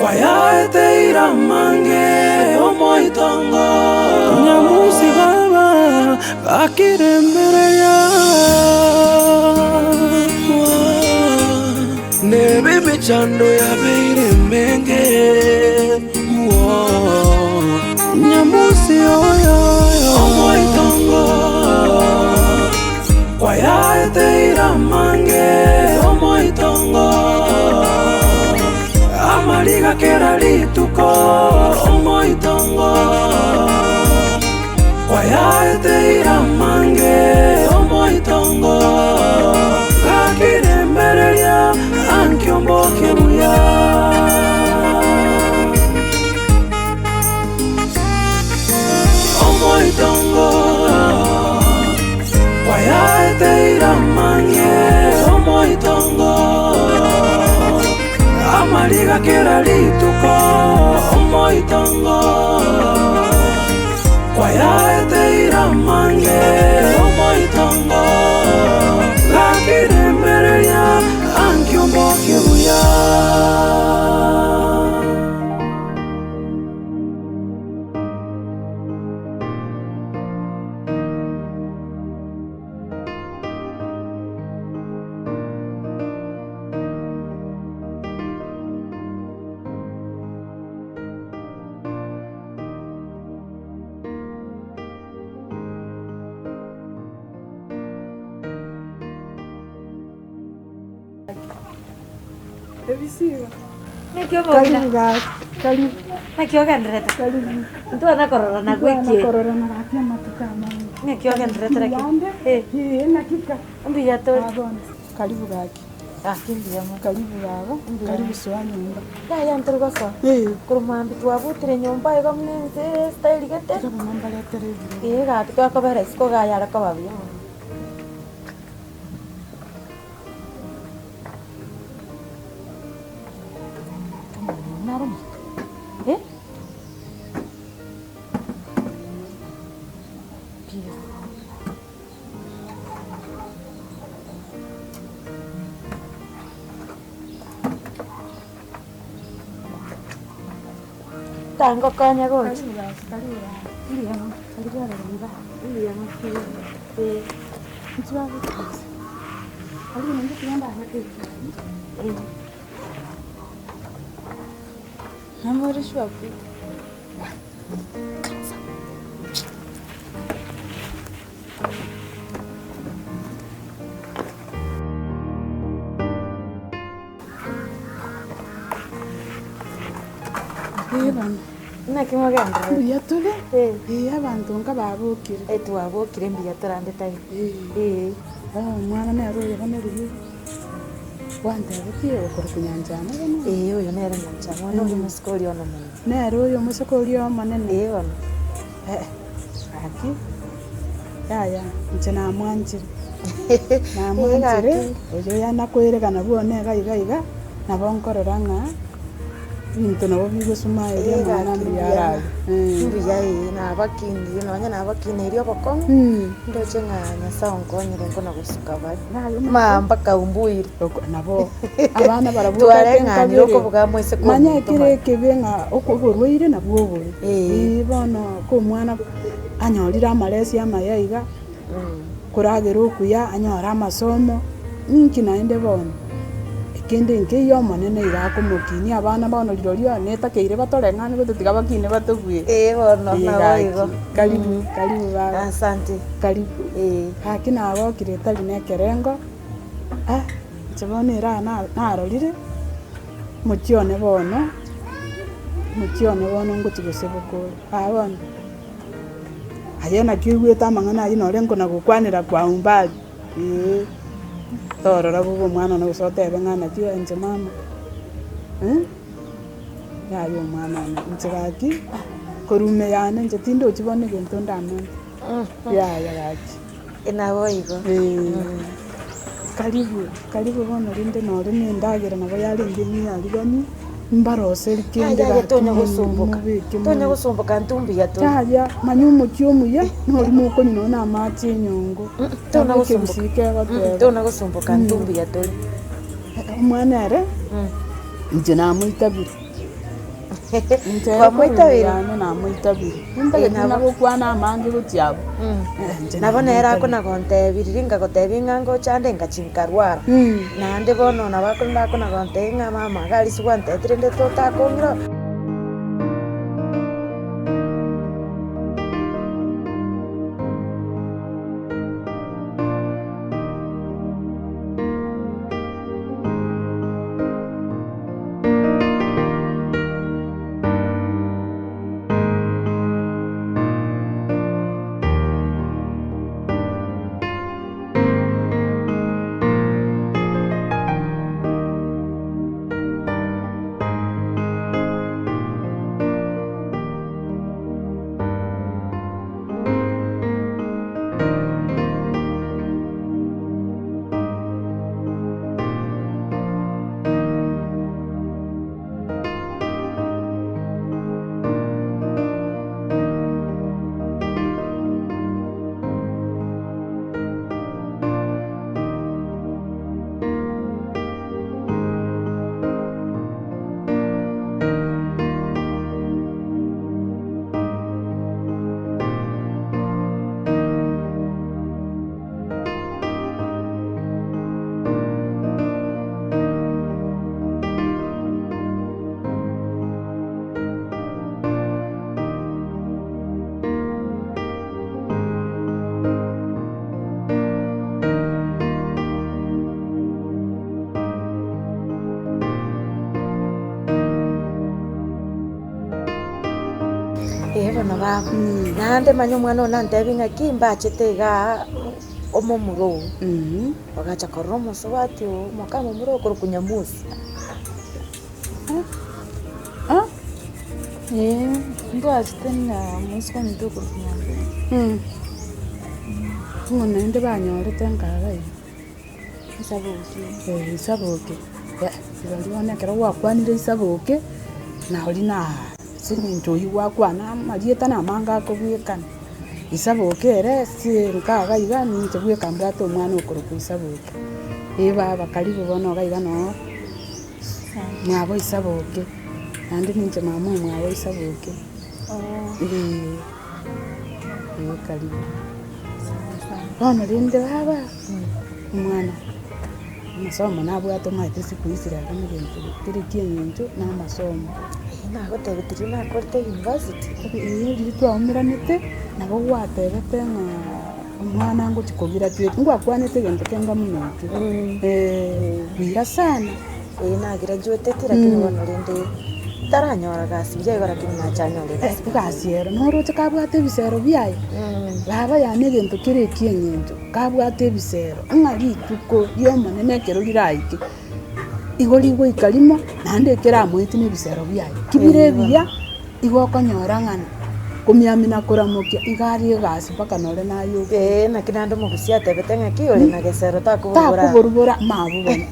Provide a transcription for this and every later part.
Kwayaeteire amange omoitongo. Nyamusi baba gakirembereria. Nebe emechando yabeire emenge. Nyamusi oyo omoitongo. Kwayaeteire amange omoitongo. Amariga kera rituko omoitongo. Kwayaeteire amange omoitongo. Gakirembereria ankio mboke buya. Omoitongo kwayaeteire amange omoitongo. Amariga kera rituko omoitongo. Kwayaeteire amange omoitongo. Gakirembereria ankio mboke buya. Karibu gaki, karibu. Naki ogenderete? Karibu. Ntwana korora na gweki. Korora na gaki amatuko amange. Naki ogenderete raki? Mbuyande. Eh. Eh, naki ka. Mbuya tore. Bono. Karibu gaki. Gaki mbuya mono. Karibu baba. Karibu soa nyomba. Yaya ntori gosoa. Eh. Korwa mambia twabutire nyomba iga buna ense style gete. Tiga bono mbaretere ebirogo. Ee gaki twakobera isiko iga yare koba buya mono. Eh? Tangokonya gocha. Karibu gaki, karibu baba. Mbuya mono. Karibu abareri ba. Mbuya mono. Eh. Inchuo agocha. Karibu naende tiga ndabeke ekieni. Eh. Namore sure pi. Ee bono. Naki mogendererete? Mbuya tore, Eh. ee abanto nka babokire. Eh, twabokire mbuya torande tari. Ee. Ee. Bono omwana nere oyo bono riria gwantebetie okorokwa Nyanchama bono? Ee, oyo nere Nyanchama, one oria omosike oria omonene. Nere oyo omosike oria omonene? Ee bono. Eh, gaki, yaya inche namwanchire, namwanchire oyo yana koerekana bwone iga iga iga, nabo nkorora ng'a ebinto nabo bigosuma erio amang'ana mbuya arabe. Mbuya ee, nabakinire nonye nabakineiri obokong'u, ndoche ng'a Nyasaye onkonyire nkona gosuka bare, maa mpaka ombuire. Nabo abana barabwo Twareng'anire okobuga moise kwa Manya omonto ekere mara. ekebe ng'a oko oborwaire nabwo obore. Ee. Ee bono ko omwana anyorire amaresi amaya iga, koragera okuya, anyore amasomo, ninki naende bono? Ekende nkeiyo omonene iga akomokinia abana bono rirorio netakeire batoreng'ane gose tiga bakine batobue. Ee bono, Ee nabo gaki, igo. karibu karibu baba. Asante. Karibu. Ee. Gaki nagokire etari na ekerengo, ah inche bono era na narorire, omochie one bono, omochie one bono ngochia goseboka ore, aa bono. Aye naki oigwete amang'ana ayio nore nkona gokwanera kwa umbali, eeh, torora bobe omwana one gose otebe ng'a naki inche mama, yaya omwana one, inche gaki, korwa ime yane inche tindochi bono egento ndamente, yaya gaki. Nabo igo. Eeh, karibu, karibu bono rende nore na endagera nabo yarenge ng'iyariganie, mbaroseri kende Yaya gaki tonya gosumboka, mobeke tonya morie. gosumboka intwe mbuya tore. Yaya, manya omochie omuya, nori mokonywa nonye na amache enyongo, Tona nabo gosumboka, ekegusii kegoteba. tona gosumboka intwe mbuya tore. Omwana ere, inche namoitabire. Inche Kwamoitabire? yane namoitabire. Nintagete Nabo. nagokwana amange gochia abwo. Inche Nabo nere namoitabire. akona gontebia riria ngagotebi ng'a ngocha nde ngachi nkarwara. Naende bono nabo akorende akona gontebia ng'a mama iga aria ase gwantetire rende totakong'ira. Ee bono baba, naende manya omwana one nantebie ng'aki mbachete igaa omomura oo, bagacha korora omosubati oo omoka momura okorokwa Nyamusi. Ee, ntwachete na omosike ominto okorokwa Nyambura. Bono naende banyorete nkaga iga. Isaboke. Eh, isaboke, rirorio bono ekero gwakwanire isaboke, naoria na ase eng'encho oywo gwakwana amarieta na amange akobwekana. Isaboke ere ase nkaga iga ninche bweka mbwate omwana okorokwa isaboke. Eh baba karibu bono iga iga noo mwabo isaboke, naende ninche mama omwabo isaboke, eh, eh karibu. Bono rende baba, omwana, amasomo nabwate omanyete siku hizi rero na egento kere kia eng'encho na amasomo. Nagotebia tiria nakorete university. Eeh riria twaumeranete, nabo gwatebete ng'a omwana ngochi kograduate, ngwakwanete egento kenga buna ekio, buya sana. Ee nagraduateti lakini bono rende ntaranyora gasi buya igo lakini nacha nyore egasi. Egasi ero noroche kabwate ebisero biaye, baba yaani egento kere ekia eng'encho, kabwate ebisero, ng'a rituko ria omonene ekero riraike, igo rigoika rimo, naende ekeramoeti na ebisero biaye, ki bire ebiya, igo okonyora ng'a komiamina koramokia iga arie egasi mpaka nore naye okwe. Ee, naki naende omogusia atebete ng'aki ore na gesero takoborubora. Takoborubora mabwo bono.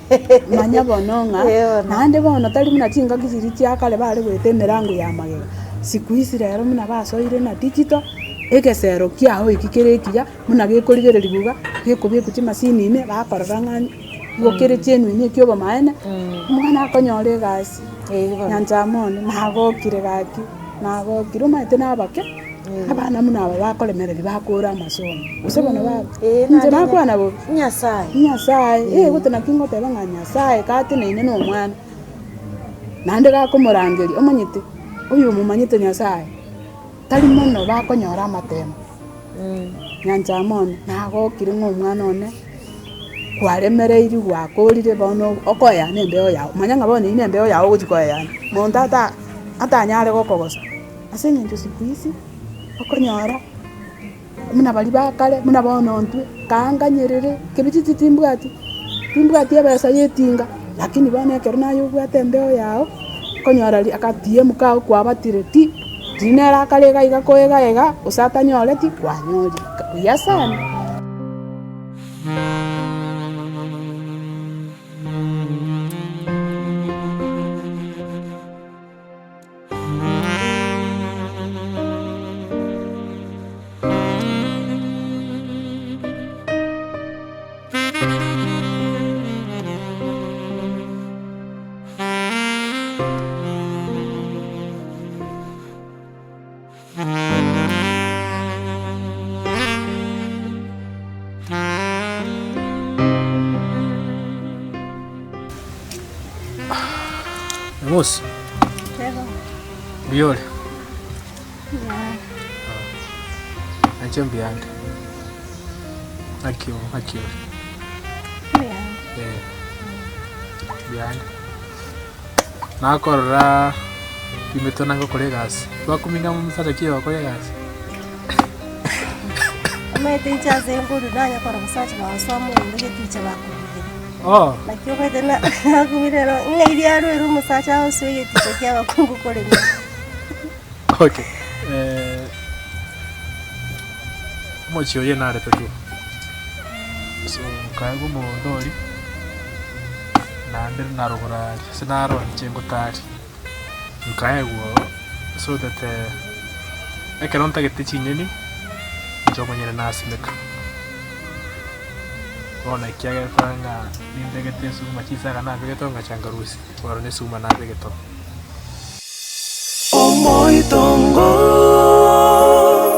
Manya bono ng'a Ee bono. naende bono tari buna chingaki chiria chia kare bare goeta emerango ya magega. Siku hizi rero buna basoire na digital, egesero kiago eki kere ekiya, buna gekorigereriwa iga, gekobekwa chimasini ime, bakorora ng'a nigo kere genuine ekia obomaene, omwana akonyora egasi. Ee bono. Nyanchama one, nagokire gaki, nagokire omanyete nabake, abana buna aba bakoremereria bakore amasomo, gose bono baba, Ee, inche naende nakwana bobe? Nyasaye. Nyasaye, eh gose naki ngoteba ng'a Nyasaye gateneine na omwana, naende gakomorangeria omanyete, oyo omomanyete Nyasaye, tari mono bakonyora amatemo. Nyanchama one, nagokire ng'a omwana one, kwaremereirie gwakorire bono okoeana embeo yago, manya ng'a bono eywo na embeo yago ogochia koeana, monto ata atanyare gokogosa. Ase eng'encho siku hizi, okonyora buna baria ba kare, buna bono intwe, kaanganyerere, kebititi timbwati, timbwati ebesa ya etinga, lakini bono ekero naye obwate embeo yago, okonyora ri aka ATM kago kwabatire ti, riria nere akare iga iga koiga iga, gose atanyoreti, kwanyorire, buya sana. Nyamosi, mbuya ore? Nainche mbuya ande. Naki naki ore? Eh, mbuya ande. Nakorora pimete na gokora egasi, twakumina omosacha ki ogokora egasi? Omanyete inche ase nkorwa nanya korora omosacha bagosoa mogondo egeticha bakobugia. Oh. Naki omanyete na nakumire ero ng'a eria arwere omosacha agosoa egeticha kia abakungu korema. Okay, eh, omochie oye naretetwe, so nkaegwa omogondo oria, naende narogora aria, ase naro inche ngotari, nkaegwa oo, so that ekero ntagete chinyeni, inche omonyene nasimeka. Bono ekiagera ng'a nimbegete esuguma chinsaga nabegete oo ngacha nkarusia, bono na esuguma nabegete oo. Omoitongo.